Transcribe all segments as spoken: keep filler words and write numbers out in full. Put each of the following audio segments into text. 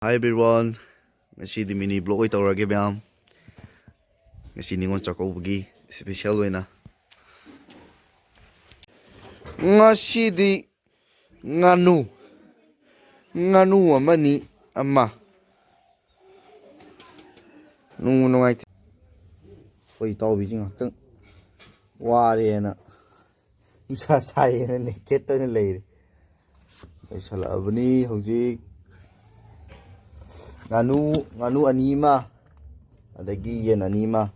Hi everyone, ꯉꯁꯤꯗꯤ mini vlog ꯑꯣꯏ ꯇꯧꯔꯒꯦ ꯃꯌꯥꯝ꯫ ꯉꯁꯤ ꯅꯤꯉꯣꯜ ꯆꯥꯛꯀꯧꯕꯒꯤ special ꯑꯣꯏꯅ ꯉꯁꯤꯗꯤ ꯉꯥꯅꯨ, ꯉꯥꯅꯨ ꯑꯃꯅꯤ ꯑꯃ꯫ ꯅꯨꯡꯕꯨ ꯅꯨꯡꯉꯥꯏꯇꯦ꯫ ꯑꯩꯈꯣꯏ ꯏꯇꯥꯎꯕꯤꯁꯤ ꯉꯥꯛꯇꯪ ꯋꯥꯔꯦꯅ, ꯅꯨꯡꯁꯥ ꯁꯥꯏꯌꯦꯅ naked ꯑꯣꯏꯅ ꯂꯩꯔꯦ꯫ ꯂꯣꯏꯁꯜꯂꯛꯑꯕꯅꯤ ꯍꯧꯖꯤꯛ꯫ ꯉꯥꯅꯨ, ꯉꯥꯅꯨ ꯑꯅꯤ ꯑꯃ, ꯑꯗꯒꯤ ꯌꯦꯟ ꯑꯅꯤ ꯑꯃ꯫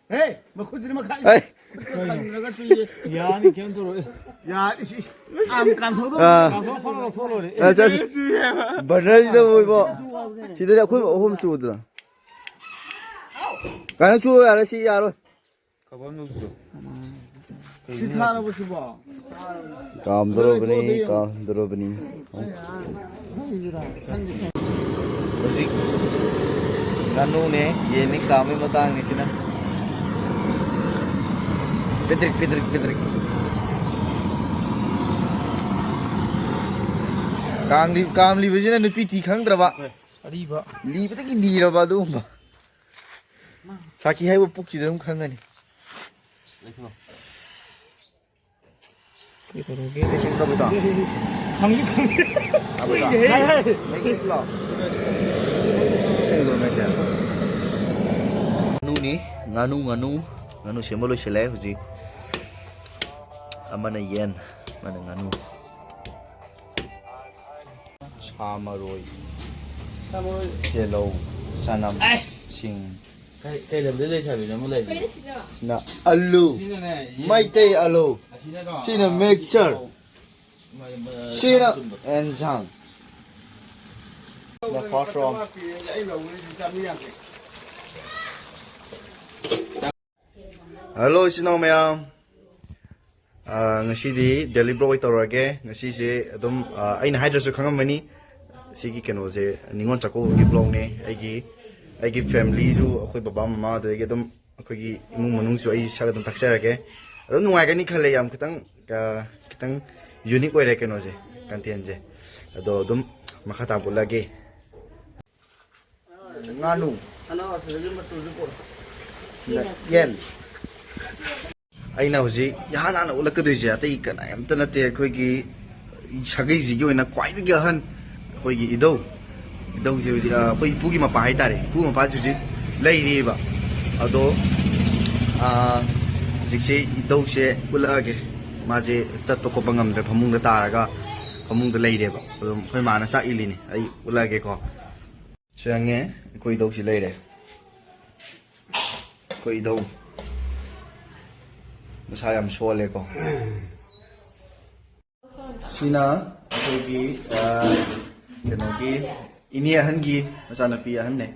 ꯍꯦ, ꯃꯈꯨꯠꯁꯤꯗꯤ ꯃꯈꯥ ꯍꯩ꯫ ꯀꯪꯂꯒ ꯆꯨꯏꯌꯦ꯫ ꯌꯥꯅꯤ, ꯀꯩꯝ ꯇꯧꯔꯣꯏ꯫ ꯌꯥ, ꯏꯁ, ꯏꯁ, ꯑꯥꯝ ꯀꯥꯝꯊꯣꯛꯇꯧ ꯑꯥ꯫ ꯀꯥꯝꯊꯣꯛ ꯐꯔꯣ, ꯂꯧꯊꯣꯛ ꯂꯣꯏꯔꯦ꯫ ꯑꯁ, ꯑꯁ꯫ ꯆꯨꯏ ꯍꯥꯏꯕ꯫ ꯕ꯭ꯔꯗꯔꯁꯤꯗ ꯑꯣꯏꯕꯣ꯫ ꯁꯤꯗꯗꯤ ꯑꯩꯈꯣꯏ ꯑꯍꯨꯝ ꯆꯨꯗ꯭ꯔꯥ? ꯀꯥꯏꯅ ꯆꯨꯔꯣ ꯌꯥꯔꯦ, ꯁꯤ ꯌꯥꯔꯣꯏ꯫ ꯁꯤ ꯊꯥꯔꯕ ꯁꯤꯕꯣ? ꯀꯥꯝꯗꯣꯔꯕꯅꯤ, ꯀꯥꯝꯗꯣꯔꯕꯅꯤ꯫ ꯍꯧꯖꯤꯛ ꯉꯥꯅꯨꯅꯦ, ꯌꯦꯟꯅꯤ ꯀꯥꯝꯕꯩ ꯃꯇꯥꯡꯅꯤ ꯁꯤꯅ꯫ ꯄꯤꯗ꯭ꯔꯤꯛ, ꯄꯤꯗ꯭ꯔꯤꯛ, ꯄꯤꯗ꯭ꯔꯤꯛ꯫ ꯀꯥꯝꯂꯤ-, ꯀꯥꯝꯂꯤꯕꯁꯤꯅ ꯅꯨꯄꯤ ꯊꯤ ꯈꯪꯗ꯭ꯔꯕ꯫ ꯑꯔꯤꯕ꯫ ꯂꯤꯕꯗꯒꯤ ꯂꯤꯔꯕ ꯑꯗꯨꯒꯨꯝꯕ꯫ ꯁꯥꯀꯤ ꯍꯥꯏꯕ ꯄꯨꯛꯁꯤꯗ ꯑꯗꯨꯝ ꯈꯪꯒꯅꯤ꯫ ꯀꯩꯗꯧꯔꯒꯦ? ꯏꯁꯤꯡ ꯀꯧꯕꯗꯣ꯫ ꯈꯪꯗꯦ, ꯈꯪꯗꯦ꯫ ꯀꯧꯕꯗꯣ꯫ ꯀꯨꯏꯔꯦꯍꯦ꯫ ꯃꯩꯈꯦꯠꯂꯣ? ꯏꯁꯤꯡꯗꯣ ꯃꯩꯈꯦꯠ꯫ ꯉꯥꯅꯨꯅꯤ, ꯉꯥꯅꯨ, ꯉꯥꯅꯨ꯫ ꯉꯥꯅꯨ ꯁꯦꯝꯕ ꯂꯣꯏꯁꯤꯜꯂꯦ ꯍꯧꯖꯤꯛ꯫ ꯑꯃꯅ ꯌꯦꯟ, ꯑꯃꯅ ꯉꯥꯅꯨ꯫ ꯁꯥ ꯃꯔꯣꯏ, ꯁꯥ ꯃꯔꯣꯏ꯫ ꯇꯤꯜꯍꯧ, ꯆꯅꯝ, ꯑꯁ! ꯁꯤꯡ꯫ ꯀꯩ, ꯀꯩ ꯂꯝꯗꯩ ꯂꯩꯁꯥꯕꯤꯅꯣ ꯑꯃ ꯂꯩꯔꯤꯁꯦ? ꯅ ꯑꯂꯨ, ꯁꯤꯅꯅꯦ, ꯌꯦꯟ꯫ ꯃꯩꯇꯩ ꯑꯂꯨ꯫ ꯑꯁꯤꯅꯔꯣ? ꯁꯤꯅ mixture꯫ ꯃ-, ꯃ-, ꯁꯤꯅ ꯁꯥ ꯃꯇꯨꯝꯗꯣ꯫ ꯑꯦꯟꯁꯥꯡ꯫ The first round꯫ ꯍꯜꯂꯣ ꯏꯆꯤꯟ ꯏꯅꯥꯎ ꯃꯌꯥꯝ꯫ ꯑꯥ, ꯉꯁꯤꯗꯤ daily vlog ꯑꯣꯏ ꯇꯧꯔꯒꯦ꯫ ꯉꯁꯤꯁꯦ ꯑꯗꯨꯝ, ꯑꯥ, ꯑꯩꯅ ꯍꯥꯏꯗ꯭ꯔꯁꯨ ꯈꯪꯉꯝꯃꯅꯤ꯫ ꯁꯤꯒꯤ ꯀꯩꯅꯣꯁꯦ ꯅꯤꯉꯣꯜ ꯆꯥꯛꯀꯧꯕꯒꯤ vlogꯅꯦ꯫ ꯑꯩꯒꯤ, ꯑꯩꯒꯤ familyꯁꯨ, ꯑꯩꯈꯣꯏ ꯕꯕꯥ ꯃꯃꯥ, ꯑꯗꯨꯗꯒꯤ ꯑꯗꯨꯝ ꯑꯩꯈꯣꯏꯒꯤ ꯏꯃꯨꯡ ꯃꯅꯨꯡꯁꯨ ꯑꯩ ꯁꯛ ꯑꯗꯨꯝ ꯇꯥꯛꯆꯔꯒꯦ꯫ ꯑꯗꯨꯝ ꯅꯨꯡꯉꯥꯏꯒꯅꯤ ꯈꯜꯂꯦ, ꯌꯥꯝ ꯈꯤꯇꯪ, ꯑꯥ, ꯈꯤꯇꯪ ꯌꯨꯅꯤꯛ ꯑꯣꯏꯔꯦ ꯀꯩꯅꯣꯁꯦ, ꯀꯟꯇꯦꯟꯁꯦ꯫ ꯑꯗꯣ ꯑꯗꯨꯝ ꯃꯈꯥ ꯇꯥꯕ ꯎꯠꯂꯛꯑꯒꯦ꯫ ꯉꯥꯅꯨ꯫ ꯌꯦꯟ꯫ ꯑꯩꯅ ꯍꯧꯖꯤꯛ ꯏꯍꯥꯟ ꯍꯥꯟꯅ ꯎꯠꯂꯛꯀꯗꯣꯏꯁꯦ ꯑꯇꯩ ꯀꯅꯥ ꯑꯝꯇ ꯅꯠꯇꯦ, ꯑꯩꯈꯣꯏꯒꯤ ꯁꯥꯒꯩꯁꯤꯒꯤ ꯑꯣꯏꯅ ꯈ꯭ꯋꯥꯏꯗꯒꯤ ꯑꯍꯟ ꯑꯩꯈꯣꯏꯒꯤ ꯏꯙꯧ, ꯏꯙꯧꯁꯦ ꯍꯧꯖꯤꯛ, ꯑ, ꯑꯩꯈꯣꯏ ꯏꯄꯨꯒꯤ ꯃꯄꯥ ꯍꯥꯏꯇꯥꯔꯦ, ꯏꯄꯨ ꯃꯄꯥꯁꯦ ꯍꯧꯖꯤꯛ ꯂꯩꯔꯤꯑꯕ꯫ ꯑꯗꯣ, ꯑ, ꯍꯧꯖꯤꯛꯁꯦ ꯏꯙꯧꯁꯦ ꯎꯠꯂꯛꯑꯒꯦ꯫ ꯃꯥꯁꯦ ꯆꯠꯄ ꯈꯣꯠꯄ ꯉꯝꯗ꯭ꯔꯦ, ꯐꯃꯨꯡꯗ ꯇꯥꯔꯒ ꯐꯃꯨꯡꯗ ꯂꯩꯔꯦꯕ꯫ ꯑꯗꯨꯝ ꯑꯩꯈꯣꯏ ꯃꯥꯅ ꯆꯥꯛ ꯏꯜꯂꯤꯅꯤ, ꯑꯩ ꯎꯠꯂꯛꯑꯒꯦꯀꯣ꯫ ꯆꯪꯉꯦ, ꯑꯩꯈꯣꯏ ꯏꯙꯧꯁꯤ ꯂꯩꯔꯦ꯫ ꯑꯩꯈꯣꯏ ꯏꯙꯧ ꯃꯁꯥ ꯌꯥꯝ ꯁꯣꯜꯂꯦꯀꯣ꯫ ꯁꯤꯅ ꯑꯩꯈꯣꯏꯒꯤ, ꯑ, ꯀꯩꯅꯣꯒꯤ ꯏꯅꯦ ꯑꯍꯟꯒꯤ ꯃꯆꯥꯅꯨꯄꯤ ꯑꯍꯟꯅꯦ꯫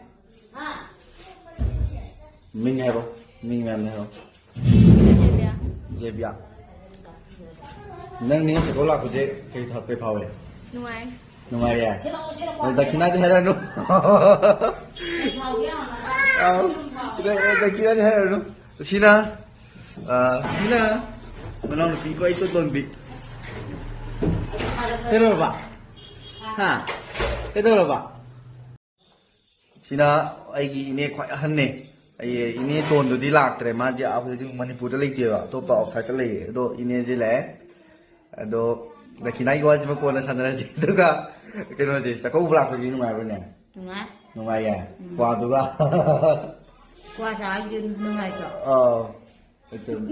ꯃꯤꯡ ꯍꯥꯏꯔꯣ, ꯃꯤꯡ ꯃꯌꯥꯝꯗ ꯍꯥꯏꯔꯣ꯫ ꯖꯦꯕꯤꯌꯥ꯫ ꯅꯪ ꯅꯤꯉꯣꯜ ꯆꯥꯛꯀꯧ ꯂꯥꯛꯄꯁꯦ ꯀꯩ ꯊ-, ꯀꯩ ꯐꯥꯎꯏ? ꯅꯨꯡꯉꯥꯏ꯫ ꯅꯨꯡꯉꯥꯏꯌꯦ? ꯑꯗꯣ ꯗꯈꯤꯅꯥꯗꯤ ꯍꯥꯏꯔꯛꯑꯅꯨ꯫ ꯑꯥꯎ꯫ ꯗꯈꯤꯅꯥꯗꯤ ꯍꯥꯏꯔꯛꯑꯅꯨ꯫ ꯁꯤꯅ, ꯑ, ꯁꯤꯅ ꯃꯅꯥꯎꯅꯨꯄꯤ ꯈ꯭ꯋꯥꯏ ꯏꯇꯣꯟ ꯇꯣꯟꯕꯤ꯫ ꯀꯩꯗꯧꯔꯕ? ꯍꯥ? ꯀꯩꯗꯧꯔꯕ? ꯁꯤꯅ ꯑꯩꯒꯤ ꯏꯅꯦ ꯈ꯭ꯋꯥꯏ ꯑꯍꯟꯅꯦ꯫ ꯑꯩ ꯏꯅꯦ ꯇꯣꯟꯗꯨꯗꯤ ꯂꯥꯛꯇ꯭ꯔꯦ, ꯃꯥꯁꯦ ꯑꯥ ꯍꯧꯖꯤꯛ ꯃꯅꯤꯄꯨꯔꯗ ꯂꯩꯇꯦꯕ, ꯑꯇꯣꯞꯄ ꯑꯥꯎꯠꯁꯥꯏꯗꯠꯇ ꯂꯩꯌꯦ꯫ ꯑꯗꯣ ꯏꯅꯦꯁꯤ ꯂꯥꯛꯑꯦ꯫ ꯑꯗꯣ ꯗꯈꯤꯅꯥꯒꯤ ꯋꯥꯁꯤꯃ ꯀꯣꯟꯅ ꯁꯥꯟꯅꯔꯁꯤ꯫ ꯑꯗꯨꯒ ꯀꯩꯅꯣꯁꯦ, ꯆꯥꯛꯀꯧꯕ ꯂꯥꯛꯄꯁꯤ ꯅꯨꯡꯉꯥꯏꯕ꯭ꯔꯅꯦ? ꯅꯨꯡꯉꯥꯏ꯫ ꯅꯨꯡꯉꯥꯏꯌꯦ? ꯎꯝ꯫ ꯀ꯭ꯋꯥꯗꯨꯒ? ꯀ꯭ꯋꯥ ꯆꯥꯕꯗꯤ ꯅꯨꯡꯉꯥꯏꯇ꯭ꯔꯣ? ꯑꯥꯎ꯫ ꯑꯗꯨꯝ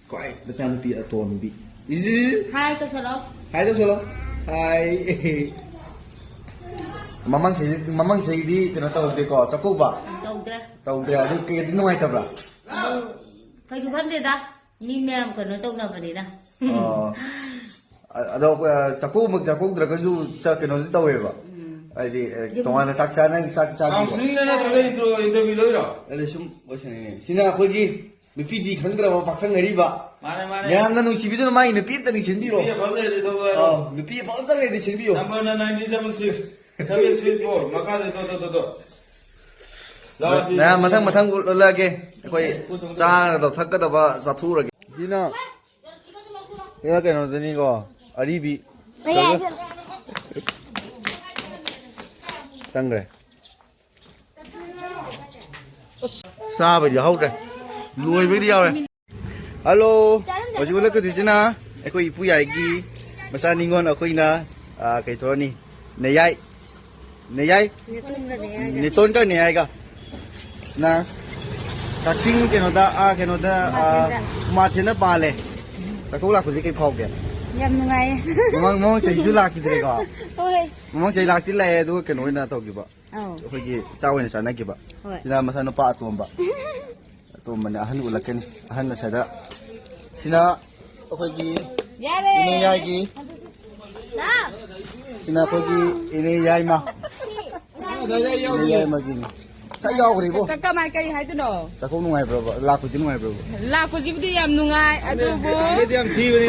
ꯈ꯭ꯋꯥꯏ ꯃꯆꯥꯅꯨꯄꯤ ꯑꯇꯣꯟꯕꯤ꯫ ꯏꯖꯤ꯫ ꯍꯥꯏ ꯇꯧꯁꯜꯂꯣ꯫ ꯍꯥꯏ ꯇꯧꯁꯜꯂꯣ꯫ ꯍꯥꯏ꯫ ꯃꯃꯥꯡ ꯆꯍꯤ, ꯃꯃꯥꯡ ꯆꯍꯤꯗꯤ ꯀꯩꯅꯣ ꯇꯧꯗꯦꯀꯣ, ꯆꯥꯛꯀꯧꯕ? ꯇꯧꯗ꯭ꯔꯦ꯫ ꯇꯧꯗ꯭ꯔꯦ꯫ ꯑꯗꯨ ꯀꯩꯗꯤ ꯅꯨꯡꯉꯥꯏꯇꯕ꯭ꯔꯥ? ꯑꯗꯨ ꯀꯩꯁꯨ ꯈꯟꯗꯦꯗ꯫ ꯃꯤ ꯃꯌꯥꯝ ꯀꯩꯅꯣ ꯇꯧꯅꯕꯅꯤꯅ꯫ ꯑꯣ꯫ ꯑ-, ꯑꯗꯣ, ꯑ, ꯆꯥꯛꯀꯧꯕ ꯆꯥꯛꯀꯧꯗ꯭ꯔꯒꯁꯨ ꯆꯥꯛ ꯀꯩꯅꯣꯗꯤ ꯇꯧꯋꯦꯕ꯫ ꯎꯝ꯫ ꯍꯥꯏꯗꯤ, ꯑ, ꯌꯨꯝ ꯇꯣꯉꯥꯟꯅ ꯆꯥꯛ ꯆꯥ-, ꯅꯪ ꯆꯥꯛ ꯆꯥꯗ꯭ꯔꯤꯕꯣ? ꯀꯥꯎꯟꯁꯤꯂꯤꯡꯗ ꯅꯠꯇ꯭ꯔꯒ ꯏꯟꯇꯔꯣ-, ꯏꯟꯇꯔꯚ꯭ꯌꯨ ꯂꯧꯔꯤꯔꯣ? ꯑꯗꯨ ꯁꯨꯝ ꯂꯣꯏꯁꯟꯅꯤꯡꯉꯤ꯫ ꯁꯤꯅ ꯑꯩꯈꯣꯏꯒꯤ ꯅꯨꯄꯤꯗꯤ ꯈꯪꯗ꯭ꯔꯕ ꯄꯥꯈꯪ ꯑꯔꯤꯕ꯫ ꯃꯥꯅꯦ, ꯃꯥꯅꯦ꯫ ꯃꯌꯥꯝꯅ ꯅꯨꯡꯁꯤꯕꯤꯗꯨꯅ ꯃꯥꯒꯤ ꯅꯨꯄꯤ ꯑꯝꯇ ꯅꯤꯡꯁꯤꯡꯕꯤꯔꯣ꯫ ꯅꯨꯄꯤ ꯑꯐꯕ ꯂꯩꯔꯗꯤ ꯊꯣꯛꯂꯛꯑꯣ꯫ ꯑꯥꯎ, ꯅꯨꯄꯤ ꯑꯐꯕ ꯑꯝꯇ ꯂꯩꯔꯗꯤ ꯁꯤꯟꯕꯤꯌꯣ꯫ ꯅꯝꯕꯔꯅ nine three double six seven six four꯫ ꯃꯈꯥꯗ ꯇꯣ, ꯇꯣ, ꯇꯣ, ꯇꯣ꯫ ꯂꯥꯛꯑꯣ, ꯁꯤ ꯃꯌꯥꯝ ꯃꯊꯪ ꯃꯊꯪ ꯎꯠꯂꯛꯑꯒꯦ꯫ ꯑꯩꯈꯣꯏ ꯆꯥꯒꯗꯕ ꯊꯛꯀꯗꯕ ꯆꯥꯊꯣꯛꯎꯔꯒꯦ꯫ ꯁꯤꯅ ꯁꯤꯅ ꯀꯩꯅꯣꯗꯅꯤꯀꯣ, ꯑꯔꯤꯕꯤ꯫ ꯆꯪꯈ꯭ꯔꯦ꯫ ꯆꯥꯕꯩꯗꯤ ꯍꯧꯗ꯭ꯔꯦ, ꯂꯣꯏꯕꯩꯗꯤ ꯌꯥꯎꯔꯦ꯫ ꯍꯜꯂꯣ꯫ ꯍꯧꯖꯤꯛ ꯎꯠꯂꯛꯀꯗꯣꯏꯁꯤꯅ ꯑꯩꯈꯣꯏ ꯏꯄꯨ ꯌꯥꯏꯒꯤ ꯃꯆꯥ ꯅꯤꯉꯣꯜ ꯑꯩꯈꯣꯏꯅ, ꯑ, ꯀꯩ ꯊꯣꯛꯑꯅꯤ? ꯅꯦꯌꯥꯏ꯫ ꯅꯦꯌꯥꯏ꯫ ꯅꯦꯇꯣꯟꯒ ꯅꯦꯌꯥꯏꯒ꯫ ꯅꯦꯇꯣꯟꯒ ꯅꯦꯌꯥꯏꯒ꯫ ꯅ ꯀꯛꯆꯤꯡ ꯀꯩꯅꯣꯗ, ꯑꯥ, ꯀꯩꯅꯣꯗ, ꯑꯥ, ꯎꯃꯥꯊꯦꯟꯗ꯫ ꯎꯃꯥꯊꯦꯟꯗ ꯄꯥꯜꯂꯦ꯫ ꯆꯥꯛꯀꯧ ꯂꯥꯛꯄꯁꯦ ꯀꯩ ꯐꯥꯎꯒꯦ? ꯌꯥꯝ ꯅꯨꯡꯉꯥꯏꯌꯦ꯫ ꯃꯃꯥꯡ, ꯃꯃꯥꯡ ꯆꯍꯤꯁꯨ ꯂꯥꯛꯈꯤꯗ꯭ꯔꯦꯀꯣ? ꯍꯣꯏ꯫ ꯃꯃꯥꯡ ꯆꯍꯤ ꯂꯥꯛꯇꯤ ꯂꯥꯛꯑꯦ, ꯑꯗꯨꯒ ꯀꯩꯅꯣ ꯑꯣꯏꯅ ꯇꯧꯈꯤꯕ꯫ ꯑꯧ꯫ ꯑꯩꯈꯣꯏꯒꯤ ꯆꯥꯛ ꯑꯣꯏꯅ ꯆꯥꯅꯈꯤꯕ꯫ ꯍꯣꯏ꯫ ꯁꯤꯅ ꯃꯆꯥꯅꯨꯄꯥ ꯑꯇꯣꯝꯕ꯫ ꯑꯇꯣꯝꯕꯅꯦ, ꯑꯍꯟ ꯎꯠꯂꯛꯀꯅꯤ꯫ ꯑꯍꯟ ꯑꯁꯤꯗ꯫ ꯁꯤꯅ ꯑꯩꯈꯣꯏꯒꯤ ꯌꯥꯔꯦ꯫ ꯏꯅꯦ ꯌꯥꯏꯒꯤ꯫ ꯁꯤꯅ ꯑꯩꯈꯣꯏꯒꯤ ꯏꯅꯦ ꯌꯥꯏꯃ꯫ ꯏꯅꯦ ꯌꯥꯏꯃꯒꯤꯅꯤ꯫ ꯆꯥꯛ ꯌꯥꯎꯈ꯭ꯔꯦ, ꯏꯕꯣ꯫ ꯀ-, ꯀꯃꯥꯏ, ꯀꯔꯤ ꯍꯥꯏꯗꯣꯏꯅꯣ? ꯆꯥꯛꯈꯣꯝ ꯅꯨꯡꯉꯥꯏꯕ꯭ꯔꯕ? ꯂꯥꯛꯄꯗꯤ ꯅꯨꯡꯉꯥꯏꯕ꯭ꯔꯕ? ꯂꯥꯛꯄꯁꯤꯕꯨꯗꯤ ꯌꯥꯝ ꯅꯨꯡꯉꯥꯏ, ꯑꯗꯨꯕꯨ ꯑꯩꯗꯤ ꯌꯥꯝ ꯊꯤꯕꯅꯦ꯫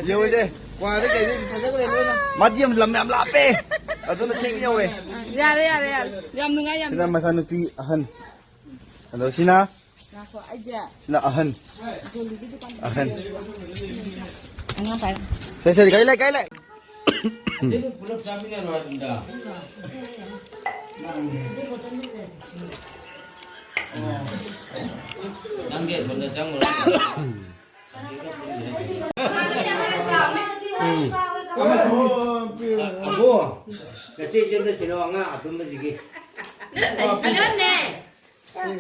ꯌꯦꯡꯉꯨꯁꯦ꯫ ꯀ꯭ꯋꯥꯗ ꯀꯩꯗ ꯐꯖꯈ꯭ꯔꯦ ꯂꯣꯏꯅ꯫ ꯃꯥꯗꯤ ꯌꯥꯝ ꯂꯝ ꯌꯥꯝ ꯂꯥꯞꯄꯦ꯫ ꯑꯗꯨꯅ ꯊꯦꯡꯅ ꯌꯧꯔꯦ꯫ ꯌꯥꯔꯦ, ꯌꯥꯔꯦ, ꯌꯥꯔꯦ꯫ ꯌꯥꯝ ꯅꯨꯡꯉꯥꯏ, ꯌꯥꯝ ꯁꯤꯅ ꯅꯨꯡꯉꯥꯏ꯫ ꯃꯆꯥꯅꯨꯄꯤ ꯑꯍꯟ꯫ ꯑꯗꯣ ꯁꯤꯅ? ꯉꯥꯏꯈꯣ, ꯑꯩꯁꯦ ꯁꯤꯅ ꯑꯍꯟ꯫ ꯑꯍꯟ꯫ ꯑꯉꯥꯡ ꯄꯥꯏꯔꯣ꯫ ꯁꯦ, ꯁꯦ, ꯀꯥꯏ ꯂꯩ, ꯀꯥꯏ ꯂꯩ? ꯑꯁꯤꯕꯨ ꯄꯨꯂꯞ ꯆꯥꯃꯤꯟꯅꯔꯣ ꯍꯥꯏꯕꯅꯤꯗ꯫ ꯅꯪꯗꯤ ꯑꯁꯣꯝꯗ ꯆꯪꯉꯨꯔꯣ꯫ ꯎꯝ꯫ ꯑꯕꯣ, ꯅꯆꯦ ꯆꯦꯟꯗ ꯁꯤꯅꯣ ꯑꯉꯥꯡ ꯑꯇꯨꯝꯕꯁꯤꯒꯤ꯫ ꯀꯩꯅꯣꯅꯦ?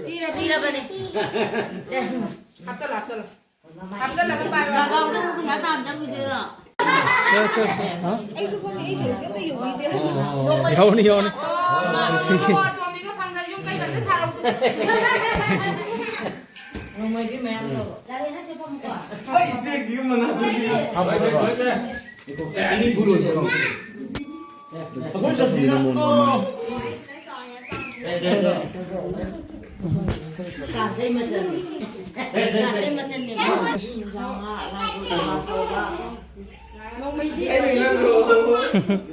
ꯊꯤꯔ-, ꯊꯤꯔꯕꯅꯦ꯫ ꯍꯥꯞꯆꯜꯂꯣ, ꯍꯥꯞꯆꯜꯂꯣ꯫ ꯍꯥꯞꯆꯜꯂꯒ ꯄꯥꯏꯔꯣ꯫ ꯄꯩꯁꯥ ꯇꯥꯟ ꯆꯠꯈꯤꯗꯣꯏꯔꯣ? ꯁꯦ, ꯁꯦ, ꯁꯦ꯫ ꯍꯥ? ꯌꯥꯎꯅꯤ, ꯌꯥꯎꯅꯤ꯫ ꯑꯣ, ꯑꯇꯣꯝꯕꯤꯒ ꯐꯪꯗ ꯌꯨꯝ ꯀꯩꯒ ꯑꯝꯇ ꯁꯥꯔꯛꯎꯁꯦ꯫ ꯅꯣꯡꯃꯩꯗꯤ ꯃꯌꯥꯝ ꯇꯧꯔꯣ꯫ ꯍꯥꯞꯄꯨꯔꯣ? ꯑꯩꯈꯣꯏ ꯆꯠꯄꯤꯔꯣ꯫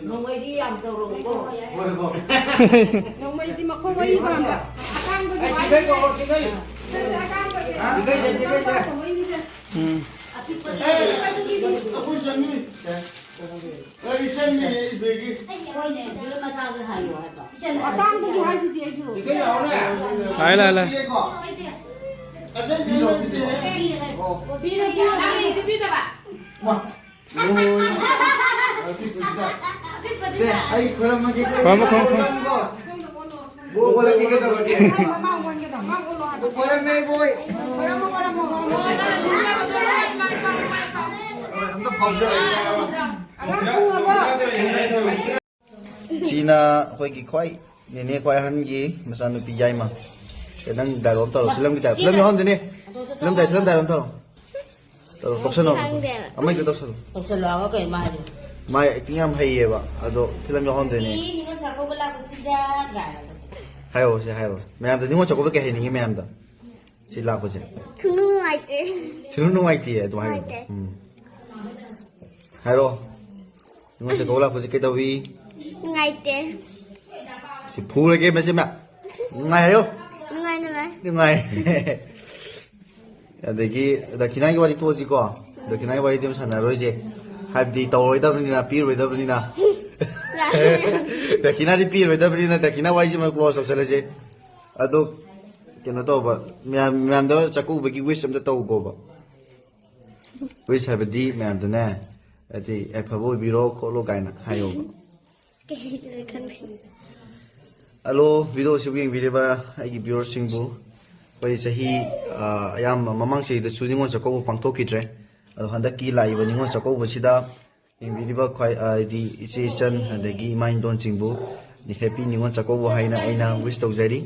ꯅꯣꯡꯃꯩꯗꯤ ꯌꯥꯝ ꯇꯧꯔꯛꯎꯀꯣ꯫ ꯅꯣꯡꯃꯩꯗꯤ ꯃꯈꯣꯡ ꯃꯔꯤ ꯄꯥꯟꯕ꯫ ꯑꯇꯥꯡꯕꯒꯤ ꯎꯝ꯫ ꯑꯩꯈꯣꯏ ꯆꯪꯉꯤ꯫ ꯑꯩ ꯆꯪꯉꯤ, ꯏꯕꯦꯒꯤ꯫ ꯍꯣꯏꯅꯦ, ꯑꯗꯨ ꯃꯆꯥꯗ ꯍꯥꯏꯌꯣ ꯍꯥꯏꯕ꯫ ꯑꯇꯥꯡꯕꯒꯤ ꯍꯥꯏꯁꯤꯗꯤ ꯑꯩꯁꯨ꯫ ꯂꯥꯏ, ꯂꯥꯏ, ꯂꯥꯏ꯫ ꯑꯇꯩꯗꯤ ꯂꯧꯗꯦ꯫ ꯄꯤꯔꯣ, ꯄꯤꯔꯣ꯫ ꯅꯪꯒꯤꯗꯤ ꯄꯤꯗꯕ? ꯃꯥ꯫ ꯂꯣꯏ꯫ ꯑꯄꯤꯛꯄꯁꯤꯗ꯫ ꯁꯦ, ꯑꯩ ꯈꯨꯔꯝꯃꯒꯦ꯫ ꯈꯨꯔꯝꯃꯣ, ꯈꯨꯔꯝꯃꯣ, ꯈꯨꯔꯝꯃꯣ꯫ ꯕꯣꯏ ꯑꯣꯜꯂꯒꯦ ꯀꯩꯗꯧꯔꯒꯦ? ꯃꯃꯥꯡ ꯑꯣꯟꯒꯗꯕ, ꯃꯃꯥꯡ ꯑꯣꯜꯂꯣ ꯍꯥꯏꯕ꯫ ꯈꯣꯏꯔꯝꯃꯦ ꯏꯕꯣꯏ꯫ ꯈꯣꯏꯔꯝꯃꯣ, ꯈꯣꯏꯔꯝꯃꯣ, ꯈꯣꯏꯔꯝꯃꯣ꯫ ꯑꯝꯇ ꯐꯥꯎꯖꯔꯦ꯫ ꯑꯉꯥꯡ ꯄꯨꯔꯕꯣ? ꯁꯤꯅ ꯑꯩꯈꯣꯏꯒꯤ ꯈ꯭ꯋꯥꯏ ꯅꯦꯅꯦ ꯈ꯭ꯋꯥꯏ ꯑꯍꯟꯒꯤ ꯃꯆꯥꯅꯨꯄꯤ ꯌꯥꯏꯃ꯫ ꯅꯪ dialogue ꯇꯧꯔꯣ, ꯐꯤꯂꯝꯒꯤ dialogue꯫ ꯐꯤꯂꯝ ꯌꯥꯎꯍꯟꯗꯣꯏꯅꯦ꯫ ꯐꯤꯂꯝ dialogue, ꯐꯤꯂꯝ dialogue ꯇꯧꯔꯣ꯫ ꯇꯧꯔꯣ, ꯇꯧꯁꯜꯂꯣ꯫ ꯈꯪꯗꯦ꯫ ꯑꯃ ꯍꯦꯛꯇ ꯇꯧꯁꯜꯂꯣ꯫ ꯇꯧꯁꯜꯂꯣ ꯍꯥꯏꯔꯒ ꯀꯩꯅꯣ ꯃꯥ ꯍꯥꯏꯗꯣ? ꯃꯥ acting ꯌꯥꯝ ꯍꯩꯌꯦꯕ, ꯑꯗꯣ ꯐꯤꯂꯝ ꯌꯥꯎꯍꯟꯗꯣꯏꯅꯦ꯫ ꯁꯤ ꯅꯤꯉꯣꯜ ꯆꯥꯛꯀꯧꯕ ꯂꯥꯛꯄꯁꯤꯗ ꯀꯥꯏꯅ꯫ ꯍꯥꯏꯔꯛꯑꯣ, ꯁꯤ ꯍꯥꯏꯔꯛꯑꯣ꯫ ꯃꯌꯥꯝꯗ ꯅꯤꯉꯣꯜ ꯆꯥꯛꯀꯧꯕꯗ ꯀꯩ ꯍꯥꯏꯅꯤꯡꯉꯤ ꯃꯌꯥꯝꯗ? ꯁꯤ ꯂꯥꯛꯄꯁꯦ꯫ ꯁꯨꯡꯅꯨꯡ ꯅꯨꯡꯉꯥꯏꯇꯦ꯫ ꯁꯨꯡꯅꯨꯡ ꯅꯨꯡꯉꯥꯏꯇꯦ, ꯑꯗꯨꯃꯥꯏꯅ ꯍꯥꯏꯒꯅꯨ꯫ ꯅꯨꯡꯉꯥꯏꯇꯦ꯫ ꯎꯝ꯫ ꯍꯥꯏꯔꯛꯑꯣ꯫ ꯅꯤꯉꯣꯜ ꯆꯥꯛꯀꯧꯕ ꯂꯥꯛꯄꯁꯦ ꯀꯩꯗꯧꯏ? ꯅꯨꯡꯉꯥꯏꯇꯦ꯫ ꯁꯤ ꯐꯨꯔꯒꯦ ꯃꯁꯤꯃ꯫ ꯅꯨꯡꯉꯥꯏ ꯍꯥꯏꯌꯣ꯫ ꯅꯨꯡꯉꯥꯏ, ꯅꯨꯡꯉꯥꯏ꯫ ꯅꯨꯡꯉꯥꯏ꯫ ꯑꯗꯒꯤ ꯗꯈꯤꯅꯥꯒꯤ ꯋꯥꯔꯤ ꯇꯣꯛꯑꯁꯤꯀꯣ꯫ ꯗꯈꯤꯅꯥꯒꯤ ꯋꯥꯔꯤꯗꯤ ꯑꯗꯨꯝ ꯁꯥꯟꯅꯔꯣꯏꯁꯦ꯫ ꯍꯥꯏꯕꯗꯤ ꯇꯧꯔꯣꯏꯗꯕꯅꯤꯅ, ꯄꯤꯔꯣꯏꯗꯕꯅꯤꯅ꯫ ꯗꯈꯤꯅꯥꯗꯤ ꯄꯤꯔꯣꯏꯗꯕꯅꯤꯅ ꯗꯈꯤꯅꯥ ꯋꯥꯔꯤꯁꯤꯃ close ꯇꯧꯁꯜꯂꯁꯦ꯫ ꯑꯗꯣ ꯀꯩꯅꯣ ꯇꯧꯕ, ꯃꯌꯥꯝ, ꯃꯌꯥꯝꯗ ꯆꯥꯛꯀꯧꯕꯒꯤ wish ꯑꯝꯇ ꯇꯧꯈꯣꯕ꯫ Wish ꯍꯥꯏꯕꯗꯤ ꯃꯌꯥꯝꯗꯅꯦ, ꯍꯥꯏꯗꯤ ꯌꯥꯏꯐꯕ ꯑꯣꯏꯕꯤꯔꯣ ꯈꯣꯠꯂꯣ ꯀꯥꯏꯅ ꯍꯥꯏꯌꯣꯕ꯫ ꯀꯩ ꯍꯥꯏꯗꯣꯏꯅꯣ ꯈꯪꯗꯦ꯫ Hello, video ꯁꯤꯕꯨ ꯌꯦꯡꯕꯤꯔꯤꯕ ꯑꯩꯒꯤ viewer ꯁꯤꯡꯕꯨ, ꯑꯩꯈꯣꯏ ꯆꯍꯤ, ꯑ, ꯑꯌꯥꯝꯕ ꯃꯃꯥꯡ ꯆꯍꯤꯗꯁꯨ ꯅꯤꯉꯣꯜ ꯆꯥꯛꯀꯧꯕ ꯄꯥꯡꯊꯣꯛꯈꯤꯗ꯭ꯔꯦ꯫ ꯑꯗꯣ ꯍꯟꯗꯛꯀꯤ ꯂꯥꯛꯏꯕ ꯅꯤꯉꯣꯜ ꯆꯥꯛꯀꯧꯕꯁꯤꯗ ꯌꯦꯡꯕꯤꯔꯤꯕ ꯈ꯭ꯋꯥꯏ, ꯑ, ꯍꯥꯏꯗꯤ ꯏꯆꯦ ꯏꯆꯟ ꯑꯗꯒꯤ ꯏꯃꯥ ꯏꯟꯗꯣꯟꯁꯤꯡꯕꯨ happy ꯅꯤꯉꯣꯜ ꯆꯥꯛꯀꯧꯕ ꯍꯥꯏꯅ ꯑꯩꯅ wish ꯇꯧꯖꯔꯤ꯫